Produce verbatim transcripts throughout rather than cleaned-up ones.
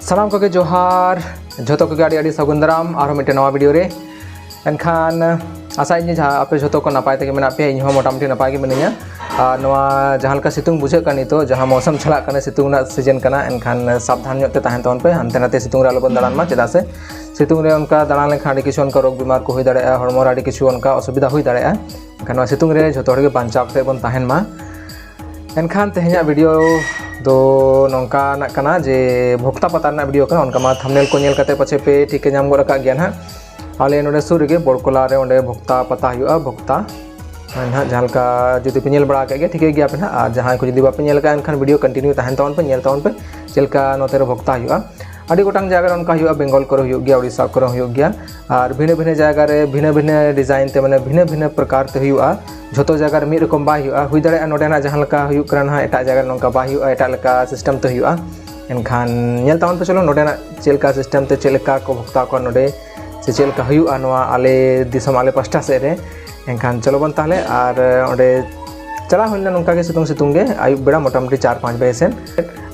ᱥᱟᱱᱟᱢ ᱠᱚᱜᱮ ᱡᱚᱦᱟᱨ, ᱡᱷᱚᱛᱚ ᱠᱚᱜᱮ ᱟᱹᱰᱤ ᱟᱹᱰᱤ ᱥᱟᱹᱜᱩᱱ ᱫᱟᱨᱟᱢ ᱟᱨᱦᱚᱸ ᱢᱤᱫᱴᱮᱱ ᱱᱟᱣᱟ ᱵᱷᱤᱰᱤᱭᱳ ᱨᱮ᱾ ᱮᱱᱠᱷᱟᱱ ᱟᱥᱟᱭᱟᱹᱧ ᱡᱟᱦᱟᱸ ᱟᱯᱮ ᱡᱷᱚᱛᱚ ᱠᱚ ᱱᱟᱯᱟᱭ ᱛᱮᱜᱮ ᱢᱮᱱᱟᱜ ᱯᱮᱭᱟ, ᱤᱧ ᱦᱚᱸ ᱢᱚᱴᱟᱢᱩᱴᱤ ᱱᱟᱯᱟᱭ ᱜᱮ ᱢᱤᱱᱟᱹᱧᱟ᱾ ᱟᱨ ᱱᱚᱣᱟ ᱡᱟᱦᱟᱸ ᱞᱮᱠᱟ ᱥᱤᱛᱩᱝ ᱵᱩᱡᱷᱟᱹᱜ ᱠᱟᱱᱟ ᱱᱤᱛᱚᱜ, ᱡᱟᱦᱟᱸ ᱢᱳᱥᱚᱢ ᱪᱟᱞᱟᱜ ᱠᱟᱱᱟ, ᱥᱤᱛᱩᱝ ᱨᱮᱱᱟᱜ ᱥᱤᱡᱮᱱ ᱠᱟᱱᱟ, ᱮᱱᱠᱷᱟᱱ ᱥᱟᱵᱫᱷᱟᱱ ᱧᱚᱜ ᱛᱮ ᱛᱟᱦᱮᱱ ᱛᱟᱵᱚᱱ ᱯᱮ, ᱦᱟᱱᱛᱮ ᱱᱟᱛᱮ ᱥᱤᱛᱩᱝ ᱨᱮ ᱟᱞᱚᱵᱚᱱ ᱫᱟᱬᱟᱱ ᱢᱟ, ᱪᱮᱫᱟᱜ ᱥᱮ ᱥᱤᱛᱩᱝ ᱨᱮ ᱚᱱᱠᱟ ᱫᱟᱬᱟ ᱞᱮᱱᱠᱷᱟᱱ ᱟᱹᱰᱤ ᱠᱤᱪᱷᱩ ᱚᱱᱠᱟ ᱨᱳᱜᱽ ᱵᱤᱢᱟᱨ ᱠᱚ ᱦᱩᱭ ᱫᱟᱲᱮᱭᱟᱜᱼᱟ, ᱦᱚᱲᱢᱚ ᱨᱮ ᱟᱹᱰᱤ ᱠᱤᱪᱷᱩ ᱚᱱᱠᱟ ᱚᱥᱩᱵᱤᱫᱷᱟ ᱦᱩᱭ ᱫᱟᱲᱮᱭᱟᱜᱼᱟ᱾ ᱮᱱᱠᱷᱟᱱ ᱱᱚᱣᱟ ᱥᱤᱛᱩᱝ ᱨᱮ ᱡᱷᱚᱛᱚ ᱦᱚᱲ ᱜᱮ ᱵᱟᱧᱪᱟᱣ ᱠᱟᱛᱮ ᱵᱚᱱ ᱛᱟᱦᱮᱱ ᱢᱟ᱾ ᱮᱱᱠᱷᱟᱱ ᱛᱮᱦᱮᱧᱟᱜ ᱵᱷᱤᱰᱤᱭᱳ ᱫᱚ ᱱᱚᱝᱠᱟᱱᱟᱜ ᱠᱟᱱᱟ ᱡᱮ ᱵᱷᱚᱠᱛᱟ ᱯᱟᱛᱟ ᱨᱮᱱᱟᱜ ᱵᱷᱤᱰᱤᱭᱳ ᱠᱟᱱᱟ, ᱚᱱᱠᱟ ᱢᱟ ᱛᱷᱟᱢᱵᱽᱱᱮᱞ ᱠᱚ ᱧᱮᱞ ᱠᱟᱛᱮ ᱯᱟᱪᱷᱮ ᱯᱮ ᱴᱷᱤᱠᱟᱹ ᱧᱟᱢ ᱜᱚᱫ ᱟᱠᱟᱫ ᱜᱮᱭᱟ ᱱᱟᱦᱟᱜ᱾ ᱟᱞᱮ ᱱᱚᱰᱮ ᱥᱩᱨ ᱨᱮᱜᱮ ᱵᱚᱲᱠᱚᱞᱟ ᱨᱮ ᱚᱸᱰᱮ ᱵᱷᱚᱠᱛᱟ ᱯᱟᱛᱟ ᱦᱩᱭᱩᱜᱼᱟ, ᱵᱷᱚᱠᱛᱟ ᱱᱟᱦᱟᱜ ᱡᱟᱦᱟᱸ ᱞᱮᱠᱟ ᱡᱩᱫᱤ ᱯᱮ ᱧᱮᱞ ᱵᱟᱲᱟ ᱟᱠᱟᱫ ᱜᱮᱭᱟ, ᱴᱷᱤᱠᱟᱹᱭ ᱜᱮᱭᱟ ᱯᱮ ᱱᱟᱦᱟᱜ᱾ ᱟᱨ ᱡᱟᱦᱟᱸᱭ ᱠᱚ ᱡᱩᱫᱤ ᱵᱟᱯᱮ ᱧᱮᱞ ᱟᱠᱟᱫᱼᱟ, ᱮᱱᱠᱷᱟᱱ ᱵᱷᱤᱰᱤᱭᱳ ᱠᱚᱱᱴᱤᱱᱤᱭᱩ ᱛᱟᱦᱮᱱ ᱛᱟᱵᱚᱱ ᱯᱮ, ᱧᱮᱞ ᱛᱟᱵᱚᱱ ᱯᱮ ᱪᱮᱫ ᱞᱮᱠᱟ ᱱᱚᱛᱮ ᱨᱮ ᱵᱷᱚᱠᱛᱟ ᱦᱩᱭᱩᱜᱼᱟ᱾ ᱟᱹᱰᱤ ᱜᱚᱴᱟᱝ ᱡᱟᱭᱜᱟ ᱨᱮ ᱚᱱᱠᱟ ᱦᱩᱭᱩᱜᱼᱟ, ᱵᱮᱝᱜᱚᱞ ᱠᱚᱨᱮ ᱦᱩᱭᱩᱜ ᱜᱮᱭᱟ, ᱳᱰᱤᱥᱟ ᱠᱚᱨᱮ ᱦᱚᱸ ᱦᱩᱭᱩᱜ ᱜᱮᱭᱟ᱾ ᱟᱨ ᱵᱷᱤᱱᱟᱹ ᱵᱷᱤᱱᱟᱹ ᱡᱟᱭᱜᱟ ᱨᱮ ᱵᱷᱤᱱᱟᱹ ᱵᱷᱤᱱᱟᱹ ᱰᱤᱡᱟᱭᱤᱱ ᱛᱮ, ᱢᱟᱱᱮ ᱵᱷᱤᱱᱟᱹ ᱵᱷᱤᱱᱟᱹ ᱯᱨᱚᱠᱟᱨ ᱛᱮ ᱦᱩᱭᱩᱜᱼᱟ᱾ ᱡᱷᱚᱛᱚ ᱡᱟᱭᱜᱟ ᱨᱮ ᱢᱤᱫ ᱨᱚᱠᱚᱢ ᱵᱟᱭ ᱦᱩᱭᱩᱜᱼᱟ᱾ ᱦᱩᱭ ᱫᱟᱲᱮᱭᱟᱜᱼᱟ ᱱᱚᱰᱮᱱᱟᱜ ᱡᱟᱦᱟᱸ ᱞᱮᱠᱟ ᱦᱩᱭᱩᱜ ᱠᱟᱱᱟ ᱱᱟᱦᱟᱜ, ᱮᱴᱟᱜ ᱡᱟᱭᱜᱟ ᱨᱮ ᱱᱚᱝᱠᱟ ᱵᱟᱭ ᱦᱩᱭᱩᱜᱼᱟ, ᱮᱴᱟᱜ ᱞᱮᱠᱟ ᱥᱤᱥᱴᱮᱢ ᱛᱮ ᱦᱩᱭᱩᱜᱼᱟ᱾ ᱮᱱᱠᱷᱟᱱ ᱧᱮᱞ ᱛᱟᱵᱚᱱ ᱯᱮ, ᱪᱚᱞᱚ ᱱᱚᱰᱮᱱᱟᱜ ᱪᱮᱫ ᱞᱮᱠᱟ ᱥᱤᱥᱴᱮᱢ ᱛᱮ ᱪᱮᱫ ᱞᱮᱠᱟ ᱠᱚ ᱵᱷᱚᱠᱛᱟ ᱠᱚᱣᱟ ᱱᱚᱰᱮ, ᱥᱮ ᱪᱮᱫ ᱞᱮᱠᱟ ᱦᱩᱭᱩᱜᱼᱟ ᱱᱚᱣᱟ ᱟᱞᱮ ᱫᱤᱥᱚᱢ ᱟᱞᱮ ᱯᱟᱥᱴᱟ ᱥᱮᱫ ᱨᱮ᱾ ᱮᱱᱠᱷᱟᱱ ᱪᱚᱞᱚ ᱵᱚᱱ ᱛᱟᱦᱚᱞᱮ᱾ ᱟᱨ ᱚᱸᱰᱮ ᱪᱟᱞᱟᱣ ᱦᱩᱭ ᱞᱮᱱᱟ ᱱᱚᱝᱠᱟ ᱜᱮ ᱥᱤᱛᱩᱝ ᱥᱤᱛᱩᱝ ᱜᱮ, ᱟᱹᱭᱩᱵ ᱵᱮᱲᱟ ᱢᱚᱴᱟᱢᱩᱴᱤ ᱪᱟᱨ ᱯᱟᱸᱪ ᱵᱟᱡᱮ ᱥᱮᱱ᱾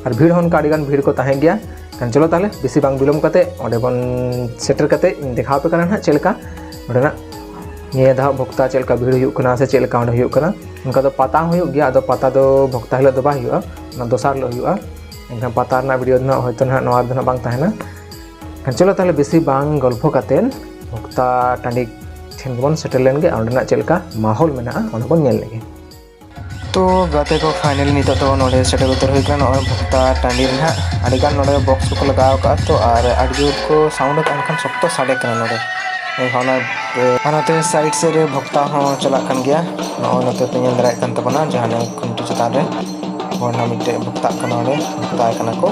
ᱟᱨ ᱵᱷᱤᱲ ᱦᱚᱸ ᱚᱱᱠᱟ ᱟᱹᱰᱤ ᱜᱟᱱ ᱵᱷᱤᱲ ᱠᱚ ᱛᱟᱦᱮᱸ ᱜᱮᱭᱟ᱾ ᱮᱱᱠᱷᱟᱱ ᱪᱚᱞᱚ ᱛᱟᱦᱚᱞᱮ ᱵᱮᱥᱤ ᱵᱟᱝ ᱵᱤᱞᱚᱢ ᱠᱟᱛᱮ ᱚᱸᱰᱮ ᱵᱚᱱ ᱥᱮᱴᱮᱨ ᱠᱟᱛᱮ ᱤᱧ ᱫᱮᱠᱷᱟᱣ ᱟᱯᱮ ᱠᱟᱱᱟ ᱱᱟᱦᱟᱜ ᱪᱮᱫ ᱞᱮᱠᱟ ᱱᱚᱰᱮᱱᱟᱜ ᱱᱤᱭᱟᱹ ᱫᱷᱟᱣ ᱵᱷᱚᱠᱛᱟ ᱪᱮᱫ ᱞᱮᱠᱟ ᱵᱷᱤᱲ ᱦᱩᱭᱩᱜ ᱠᱟᱱᱟ ᱥᱮ ᱪᱮᱫ ᱞᱮᱠᱟ ᱚᱸᱰᱮ ᱦᱩᱭᱩᱜ ᱠᱟᱱᱟ᱾ ᱚᱱᱠᱟ ᱫᱚ ᱯᱟᱛᱟ ᱦᱚᱸ ᱦᱩᱭᱩᱜ ᱜᱮᱭᱟ, ᱟᱫᱚ ᱯᱟᱛᱟ ᱫᱚ ᱵᱷᱚᱠᱛᱟ ᱦᱤᱞᱳᱜ ᱫᱚ ᱵᱟᱭ ᱦᱩᱭᱩᱜᱼᱟ, ᱚᱱᱟ ᱫᱚᱥᱟᱨ ᱦᱤᱞᱳᱜ ᱦᱩᱭᱩᱜᱼᱟ᱾ ᱮᱱᱠᱷᱟᱱ ᱯᱟᱛᱟ ᱨᱮᱱᱟᱜ ᱵᱷᱤᱰᱤᱭᱳ ᱫᱚ ᱱᱟᱦᱟᱜ ᱦᱚᱭᱛᱳ ᱱᱟᱦᱟᱜ ᱱᱚᱣᱟ ᱨᱮᱫᱚ ᱱᱟᱦᱟᱜ ᱵᱟᱝ ᱛᱟᱦᱮᱱᱟ᱾ ᱮᱱᱠᱷᱟᱱ ᱪᱚᱞᱚ ᱛᱟᱦᱚᱞᱮ ᱵᱮᱥᱤ ᱵᱟᱝ ᱜᱚᱞᱯᱷᱚ ᱠᱟᱛᱮᱫ ᱵᱷᱚᱠᱛᱟ ᱴᱟᱺᱰᱤ ᱴᱷᱮᱱ ᱜᱮᱵᱚᱱ ᱥᱮᱴᱮᱨ ᱞᱮᱱ ᱜᱮ, ᱟᱨ ᱚᱸᱰᱮᱱᱟᱜ ᱪᱮᱫ ᱞᱮᱠᱟ ᱢᱟᱦᱚᱞ ᱢᱮᱱᱟᱜᱼᱟ ᱚᱸᱰᱮ ᱵᱚᱱ ᱧᱮᱞ ᱞᱮᱜᱮ᱾ ᱛᱚ ᱜᱟᱛᱮ ᱠᱚ, finally ᱱᱤᱛᱚᱜ ᱫᱚ ᱱᱚᱰᱮ ᱥᱮᱴᱮᱨ ᱩᱛᱟᱹᱨ ᱦᱩᱭ ᱠᱟᱱᱟ, ᱱᱚᱜᱼᱚᱭ ᱵᱷᱚᱠᱛᱟ ᱴᱟᱺᱰᱤ ᱨᱮ ᱱᱟᱦᱟᱜ᱾ ᱟᱹᱰᱤᱜᱟᱱ ᱱᱚᱰᱮ ᱵᱚᱠᱥ ᱠᱚᱠᱚ ᱞᱟᱜᱟᱣ ᱟᱠᱟᱫᱼᱟ ᱛᱚ, ᱟᱨ ᱟᱹᱰᱤ ᱡᱳᱨ ᱠᱚ ᱥᱟᱣᱩᱱᱰ ᱮᱫ ᱠᱟᱱ ᱠᱷᱟᱱ ᱥᱚᱠᱛᱚ ᱥᱟᱰᱮ ᱠᱟᱱᱟ ᱱᱚᱰᱮ᱾ ᱚᱱᱟ, ᱟᱨ ᱱᱚᱛᱮ ᱥᱟᱭᱤᱰ ᱥᱮᱫ ᱨᱮ ᱵᱷᱚᱠᱛᱟ ᱦᱚᱸ ᱪᱟᱞᱟᱜ ᱠᱟᱱ ᱜᱮᱭᱟ᱾ ᱱᱚᱜᱼᱚᱭ ᱱᱚᱛᱮ ᱯᱮ ᱧᱮᱞ ᱫᱟᱲᱮᱭᱟᱜ ᱠᱟᱱ ᱛᱟᱵᱚᱱᱟ ᱡᱟᱦᱟᱸ ᱱᱚᱜᱼᱚᱭ ᱠᱷᱩᱱᱴᱤ ᱪᱮᱛᱟᱱ ᱨᱮ ᱦᱚᱲ ᱱᱟᱜ ᱢᱤᱫᱴᱮᱡ ᱵᱷᱚᱠᱛᱟᱜ ᱠᱟᱱᱟ, ᱚᱸᱰᱮ ᱵᱷᱚᱠᱛᱟᱭ ᱠᱟᱱᱟ ᱠᱚ᱾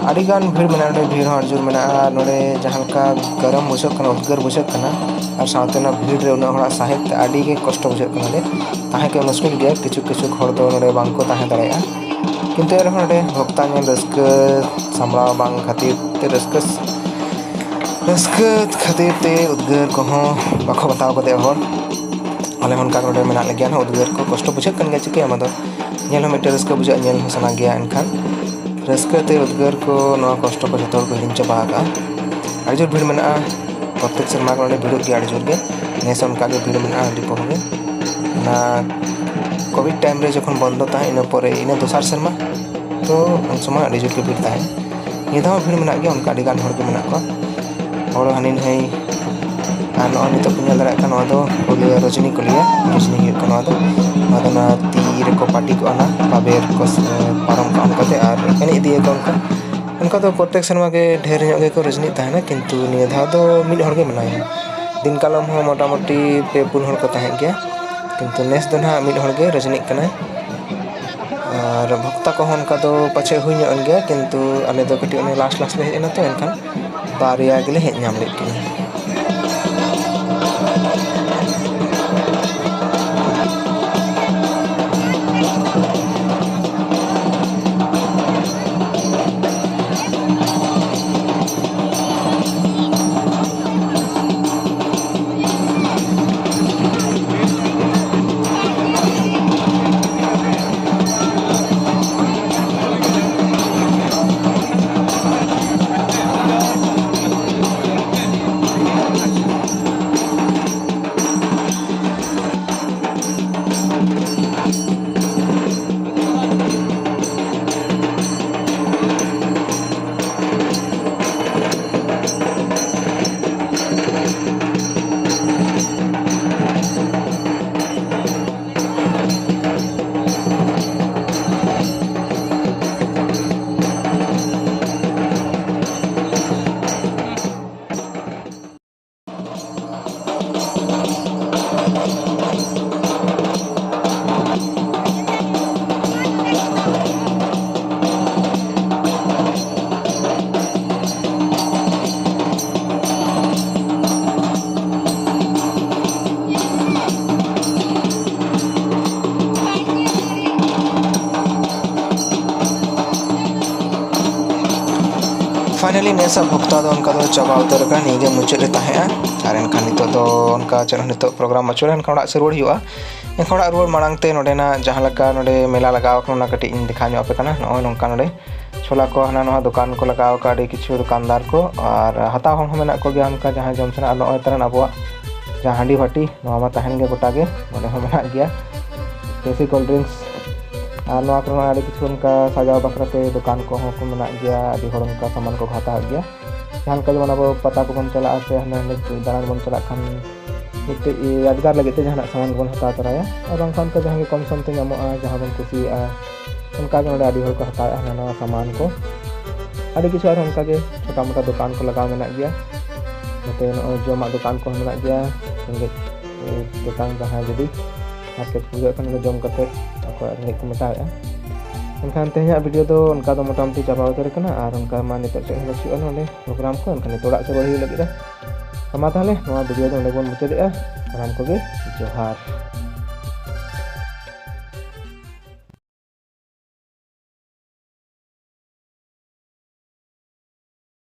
ᱟᱹᱰᱤᱜᱟᱱ ᱵᱷᱤᱲ ᱢᱮᱱᱟᱜᱼᱟ, ᱱᱚᱰᱮ ᱵᱷᱤᱲ ᱦᱚᱸ ᱟᱹᱰᱤ ᱡᱳᱨ ᱢᱮᱱᱟᱜᱼᱟ᱾ ᱟᱨ ᱱᱚᱰᱮ ᱡᱟᱦᱟᱸ ᱞᱮᱠᱟ ᱜᱚᱨᱚᱢ ᱵᱩᱡᱷᱟᱹᱜ ᱠᱟᱱᱟ, ᱩᱫᱽᱜᱟᱹᱨ ᱵᱩᱡᱷᱟᱹᱜ ᱠᱟᱱᱟ, ᱟᱨ ᱥᱟᱶᱛᱮ ᱚᱱᱟ ᱵᱷᱤᱲ ᱨᱮ ᱩᱱᱟᱹᱜ ᱦᱚᱲᱟᱜ ᱥᱟᱦᱮᱫ ᱛᱮ ᱟᱹᱰᱤ ᱜᱮ ᱠᱚᱥᱴᱚ ᱵᱩᱡᱷᱟᱹᱜ ᱠᱟᱱᱟ᱾ ᱱᱚᱰᱮ ᱛᱟᱦᱮᱸ ᱠᱚ ᱢᱩᱥᱠᱤᱞ ᱜᱮᱭᱟ, ᱠᱤᱪᱷᱩ ᱠᱤᱪᱷᱩ ᱦᱚᱲ ᱫᱚ ᱱᱚᱰᱮ ᱵᱟᱝ ᱠᱚ ᱛᱟᱦᱮᱸ ᱫᱟᱲᱮᱭᱟᱜᱼᱟ᱾ ᱠᱤᱱᱛᱩ ᱮᱱᱨᱮᱦᱚᱸ ᱱᱚᱰᱮ ᱵᱷᱚᱠᱛᱟ ᱧᱮᱞ ᱨᱟᱹᱥᱠᱟᱹ ᱥᱟᱢᱵᱲᱟᱣ ᱵᱟᱝ ᱠᱷᱟᱹᱛᱤᱨ ᱛᱮ ᱨᱟᱹᱥᱠᱟᱹ ᱨᱟᱹᱥᱠᱟᱹ ᱠᱷᱟᱹᱛᱤᱨ ᱛᱮ ᱩᱫᱽᱜᱟᱹᱨ ᱠᱚᱦᱚᱸ ᱵᱟᱠᱚ ᱵᱟᱛᱟᱣ ᱠᱟᱫᱮᱭᱟ ᱦᱚᱲ᱾ ᱟᱞᱮ ᱦᱚᱸ ᱚᱱᱠᱟ ᱜᱮ ᱱᱚᱰᱮ ᱢᱮᱱᱟᱜ ᱞᱮᱜᱮᱭᱟ ᱱᱟᱦᱟᱜ, ᱩᱫᱽᱜᱟᱹᱨ ᱠᱚ ᱠᱚᱥᱴᱚ ᱵᱩᱡᱷᱟᱹᱜ ᱠᱟᱱ ᱜᱮᱭᱟ, ᱪᱤᱠᱟᱹᱭᱟᱢ ᱟᱫᱚ, ᱧᱮᱞ ᱦᱚᱸ ᱢᱤᱫᱴᱮᱱ ᱨᱟᱹᱥᱠᱟᱹ ᱵᱩᱡᱷᱟᱹᱜᱼᱟ, ᱧᱮᱞ ᱦᱚᱸ ᱥᱟᱱᱟ ᱜᱮᱭᱟ᱾ ᱮᱱᱠᱷᱟᱱ ᱨᱟᱹᱥᱠᱟᱹ ᱛᱮ ᱩᱫᱽᱜᱟᱹᱨ ᱠᱚ, ᱱᱚᱣᱟ ᱠᱚᱥᱴᱚ ᱠᱚ ᱡᱚᱛᱚ ᱦᱚᱲ ᱠᱚ ᱦᱤᱲᱤᱧ ᱪᱟᱵᱟ ᱟᱠᱟᱫᱼᱟ᱾ ᱟᱹᱰᱤ ᱡᱳᱨ ᱵᱷᱤᱲ ᱢᱮᱱᱟᱜᱼᱟ, ᱯᱨᱚᱛᱮᱠ ᱥᱮᱨᱢᱟ ᱜᱮ ᱱᱚᱰᱮ ᱵᱷᱤᱲᱚᱜ ᱜᱮᱭᱟ ᱟᱹᱰᱤ ᱡᱳᱨ ᱜᱮ᱾ ᱱᱮᱥ ᱦᱚᱸ ᱚᱱᱠᱟ ᱜᱮ ᱵᱷᱤᱲ ᱢᱮᱱᱟᱜᱼᱟ ᱟᱹᱰᱤ ᱯᱚᱦᱚᱸ ᱜᱮ᱾ ᱚᱱᱟ ᱠᱳᱵᱷᱤᱰ ᱴᱟᱭᱤᱢ ᱨᱮ ᱡᱚᱠᱷᱚᱱ ᱵᱚᱱᱫᱚ ᱛᱟᱦᱮᱸ, ᱤᱱᱟᱹ ᱯᱚᱨᱮ, ᱤᱱᱟᱹ ᱫᱚᱥᱟᱨ ᱥᱮᱨᱢᱟ, ᱛᱚ ᱩᱱ ᱥᱚᱢᱚᱭ ᱟᱹᱰᱤ ᱡᱳᱨ ᱜᱮ ᱵᱷᱤᱲ ᱛᱟᱦᱮᱸ᱾ ᱱᱤᱭᱟᱹ ᱫᱷᱟᱣ ᱦᱚᱸ ᱵᱷᱤᱲ ᱢᱮᱱᱟᱜ ᱜᱮᱭᱟ, ᱚᱱᱠᱟ ᱟᱹᱰᱤ ᱜᱟᱱ ᱦᱚᱲ ᱜᱮ ᱢᱮᱱᱟᱜ ᱠᱚᱣᱟ᱾ ᱦᱚᱲ ᱦᱟᱹᱱᱤ ᱱᱟᱹᱭ, ᱟᱨ ᱱᱚᱜᱼᱚᱭ ᱱᱤᱛᱚᱜ ᱯᱮ ᱧᱮᱞ ᱫᱟᱲᱮᱭᱟᱜ ᱠᱟᱱᱟ, ᱱᱚᱣᱟ ᱫᱚ ᱠᱚ ᱞᱟᱹᱭᱟ ᱨᱚᱡᱽᱱᱤ ᱠᱚ ᱞᱟᱹᱭᱟ, ᱨᱚᱡᱽᱱᱤ ᱦᱩᱭᱩᱜ ᱠᱟᱱᱟ ᱱᱚᱣᱟ ᱫᱚ᱾ ᱱᱚᱣᱟ ᱫᱚ ᱚᱱᱟ ᱛᱤ ᱨᱮᱠᱚ ᱯᱟᱹᱴᱤ ᱠᱚᱜᱼᱟ, ᱚᱱᱟ ᱵᱟᱵᱮᱨ ᱠᱚ ᱥᱮ ᱯᱟᱨᱚᱢ ᱠᱟᱜᱼᱟ ᱚᱱᱠᱟᱛᱮ, ᱟᱨ ᱮᱱᱮᱡ ᱤᱫᱤᱭᱟᱠᱚ ᱚᱱᱠᱟ᱾ ᱚᱱᱠᱟ ᱫᱚ ᱯᱨᱚᱛᱮᱠ ᱥᱮᱨᱢᱟ ᱜᱮ ᱰᱷᱮᱨ ᱧᱚᱜ ᱜᱮᱠᱚ ᱨᱚᱡᱽᱱᱤᱜ ᱛᱟᱦᱮᱱᱟ, ᱠᱤᱱᱛᱩ ᱱᱤᱭᱟᱹ ᱫᱷᱟᱣ ᱫᱚ ᱢᱤᱫ ᱦᱚᱲ ᱜᱮ ᱢᱮᱱᱟᱭᱟ᱾ ᱫᱤᱱ ᱠᱟᱞᱚᱢ ᱦᱚᱸ ᱢᱚᱴᱟᱢᱩᱴᱤ ᱯᱮ ᱯᱩᱱ ᱦᱚᱲ ᱠᱚ ᱛᱟᱦᱮᱸ ᱜᱮᱭᱟ, ᱠᱤᱱᱛᱩ ᱱᱮᱥ ᱫᱚ ᱱᱟᱦᱟᱜ ᱢᱤᱫ ᱦᱚᱲ ᱜᱮ ᱨᱚᱡᱽᱱᱤᱜ ᱠᱟᱱᱟᱭ᱾ ᱟᱨ ᱵᱷᱚᱠᱛᱟ ᱠᱚᱦᱚᱸ ᱚᱱᱠᱟ ᱫᱚ ᱯᱟᱪᱷᱮ ᱦᱩᱭ ᱧᱚᱜ ᱮᱱ ᱜᱮᱭᱟ, ᱠᱤᱱᱛᱩ ᱟᱞᱮ ᱫᱚ ᱠᱟᱹᱴᱤᱡ ᱚᱱᱮ ᱞᱟᱥᱴ ᱞᱟᱥᱴ ᱞᱮ ᱦᱮᱡ ᱮᱱᱟ ᱛᱚ, ᱮᱱᱠᱷᱟᱱ ᱵᱟᱨᱭᱟ ᱜᱮᱞᱮ ᱦᱮᱡ ᱧᱟᱢ ᱞᱮᱫ ᱠᱤᱱᱟ᱾ ᱱᱮᱥᱟᱜ ᱵᱷᱚᱠᱛᱟ ᱫᱚ ᱚᱱᱠᱟ ᱫᱚ ᱪᱟᱵᱟ ᱩᱛᱟᱹᱨ ᱟᱠᱟᱱᱟ, ᱱᱤᱭᱟᱹ ᱜᱮ ᱢᱩᱪᱟᱹᱫ ᱨᱮ ᱛᱟᱦᱮᱸᱜᱼᱟ᱾ ᱟᱨ ᱮᱱᱠᱷᱟᱱ ᱱᱤᱛᱚᱜ ᱫᱚ ᱚᱱᱠᱟ ᱪᱮᱫ ᱦᱚᱸ, ᱱᱤᱛᱚᱜ ᱯᱨᱳᱜᱨᱟᱢ ᱟᱹᱪᱩᱨ ᱮᱱᱠᱷᱟᱱ ᱚᱲᱟᱜ ᱥᱮᱫ ᱨᱩᱣᱟᱹᱲ ᱦᱩᱭᱩᱜᱼᱟ᱾ ᱮᱱᱠᱷᱟᱱ ᱚᱲᱟᱜ ᱨᱩᱣᱟᱹᱲ ᱢᱟᱲᱟᱝ ᱛᱮ ᱱᱚᱰᱮᱱᱟᱜ ᱡᱟᱦᱟᱸ ᱞᱮᱠᱟ ᱱᱚᱰᱮ ᱢᱮᱞᱟ ᱞᱟᱜᱟᱣ ᱟᱠᱟᱱᱟ, ᱚᱱᱟ ᱠᱟᱹᱴᱤᱡ ᱤᱧ ᱫᱮᱠᱷᱟᱣ ᱧᱚᱜ ᱟᱯᱮ ᱠᱟᱱᱟ᱾ ᱱᱚᱜᱼᱚᱭ ᱱᱚᱝᱠᱟ ᱱᱚᱰᱮ ᱪᱷᱳᱞᱟ ᱠᱚ ᱦᱟᱱᱟ ᱱᱚᱣᱟ ᱫᱚᱠᱟᱱ ᱠᱚ ᱞᱟᱜᱟᱣ ᱟᱠᱟᱫ, ᱟᱹᱰᱤ ᱠᱤᱪᱷᱩ ᱫᱚᱠᱟᱱᱫᱟᱨ ᱠᱚ, ᱟᱨ ᱦᱟᱛᱟᱣ ᱦᱚᱲ ᱦᱚᱸ ᱢᱮᱱᱟᱜ ᱠᱚᱜᱮᱭᱟ ᱚᱱᱠᱟ ᱡᱟᱦᱟᱸᱭ ᱡᱚᱢ ᱥᱟᱱᱟ᱾ ᱟᱨ ᱱᱚᱜᱼᱚᱭ ᱛᱟᱨᱟᱱ ᱟᱵᱚᱣᱟᱜ ᱡᱟᱦᱟᱸ ᱦᱟᱺᱰᱤ ᱵᱷᱟᱹᱴᱤ, ᱱᱚᱣᱟ ᱢᱟ ᱛᱟᱦᱮᱱ ᱜᱮ ᱜᱚᱴᱟ ᱜᱮ, ᱱᱚᱰᱮ ᱦᱚᱸ ᱢᱮᱱᱟᱜ ᱜᱮᱭᱟ᱾ ᱫᱮᱥᱤ cold drinks ᱟᱨ ᱱᱚᱣᱟ ᱠᱚᱨᱮᱱᱟᱜ ᱟᱹᱰᱤ ᱠᱤᱪᱷᱩ ᱚᱱᱠᱟ ᱥᱟᱡᱟᱣ ᱵᱟᱠᱷᱨᱟ ᱛᱮ ᱫᱚᱠᱟᱱ ᱠᱚᱦᱚᱸ ᱠᱚ ᱢᱮᱱᱟᱜ ᱜᱮᱭᱟ᱾ ᱟᱹᱰᱤ ᱦᱚᱲ ᱚᱱᱠᱟ ᱥᱟᱢᱟᱱ ᱠᱚᱠᱚ ᱦᱟᱛᱟᱣᱮᱫ ᱜᱮᱭᱟ᱾ ᱡᱟᱦᱟᱸ ᱞᱮᱠᱟ ᱡᱮᱢᱚᱱ ᱟᱵᱚ ᱯᱟᱛᱟ ᱠᱚᱵᱚᱱ ᱪᱟᱞᱟᱜᱼᱟ ᱥᱮ ᱦᱟᱸᱰᱮ ᱱᱟᱰᱮ ᱫᱟᱬᱟᱱ ᱵᱚᱱ ᱪᱟᱞᱟᱜ ᱠᱷᱟᱱ ᱢᱤᱫᱴᱮᱡ ᱭᱟᱫᱽᱜᱟᱨ ᱞᱟᱹᱜᱤᱫ ᱛᱮ ᱡᱟᱦᱟᱱᱟᱜ ᱥᱟᱢᱟᱱ ᱜᱮᱵᱚᱱ ᱦᱟᱛᱟᱣ ᱛᱚᱨᱟᱭᱟ᱾ ᱟᱨ ᱵᱟᱝᱠᱷᱟᱱ ᱚᱱᱠᱟ ᱡᱟᱦᱟᱸ ᱜᱮ ᱠᱚᱢ ᱥᱚᱢ ᱛᱮ ᱧᱟᱢᱚᱜᱼᱟ, ᱡᱟᱦᱟᱸ ᱵᱚᱱ ᱠᱩᱥᱤᱭᱟᱜᱼᱟ, ᱚᱱᱠᱟ ᱜᱮ ᱱᱚᱰᱮ ᱟᱹᱰᱤ ᱦᱚᱲ ᱠᱚ ᱦᱟᱛᱟᱣᱮᱫᱼᱟ ᱦᱟᱱᱟ ᱱᱟᱣᱟ ᱥᱟᱢᱟᱱ ᱠᱚ᱾ ᱟᱹᱰᱤ ᱠᱤᱪᱷᱩ ᱟᱨᱦᱚᱸ ᱚᱱᱠᱟ ᱜᱮ ᱪᱷᱳᱴᱟ ᱢᱳᱴᱟ ᱫᱚᱠᱟᱱ ᱠᱚ ᱞᱟᱜᱟᱣ ᱢᱮᱱᱟᱜ ᱜᱮᱭᱟ᱾ ᱱᱚᱛᱮ ᱱᱚᱜᱼᱚᱭ ᱡᱚᱢᱟᱜ ᱫᱚᱠᱟᱱ ᱠᱚᱦᱚᱸ ᱢᱮᱱᱟᱜ ᱜᱮᱭᱟ᱾ ᱨᱮᱸᱜᱮᱡ, ᱮ, ᱛᱮᱛᱟᱝ ᱡᱟᱦᱟᱸᱭ ᱡᱩᱫᱤ ᱦᱟᱨᱠᱮᱛ ᱠᱚ ᱵᱩᱡᱷᱟᱹᱣ ᱠᱷᱟᱱ ᱫᱚ ᱡᱚᱢ ᱠᱟᱛᱮ ᱟᱠᱚᱣᱟᱜ ᱨᱮᱸᱜᱮᱡ ᱠᱚ ᱢᱮᱴᱟᱣᱮᱫᱼᱟ᱾ ᱮᱱᱠᱷᱟᱱ ᱛᱮᱦᱮᱧᱟᱜ video ᱫᱚ ᱚᱱᱠᱟ ᱫᱚ ᱢᱚᱴᱟᱢᱩᱴᱤ ᱪᱟᱵᱟ ᱩᱛᱟᱹᱨ ᱠᱟᱱᱟ᱾ ᱟᱨ ᱚᱱᱠᱟ ᱢᱟ ᱱᱤᱛᱚᱜ ᱪᱮᱫ ᱦᱚᱸ ᱵᱟᱹᱪᱩᱜᱼᱟ ᱱᱚᱰᱮ ᱯᱨᱳᱜᱨᱟᱢ ᱠᱚ, ᱮᱱᱠᱷᱟᱱ ᱱᱤᱛᱚᱜ ᱚᱲᱟᱜ ᱥᱮᱫ ᱨᱩᱣᱟᱹᱲ ᱦᱩᱭᱩᱜ ᱞᱟᱹᱜᱤᱫᱼᱟ᱾ ᱢᱟ ᱛᱟᱦᱚᱞᱮ ᱱᱚᱣᱟ video ᱫᱚ ᱱᱚᱰᱮ ᱵᱚᱱ ᱢᱩᱪᱟᱹᱫᱮᱜᱼᱟ᱾ ᱥᱟᱱᱟᱢ ᱠᱚᱜᱮ ᱡᱚᱦᱟᱨ᱾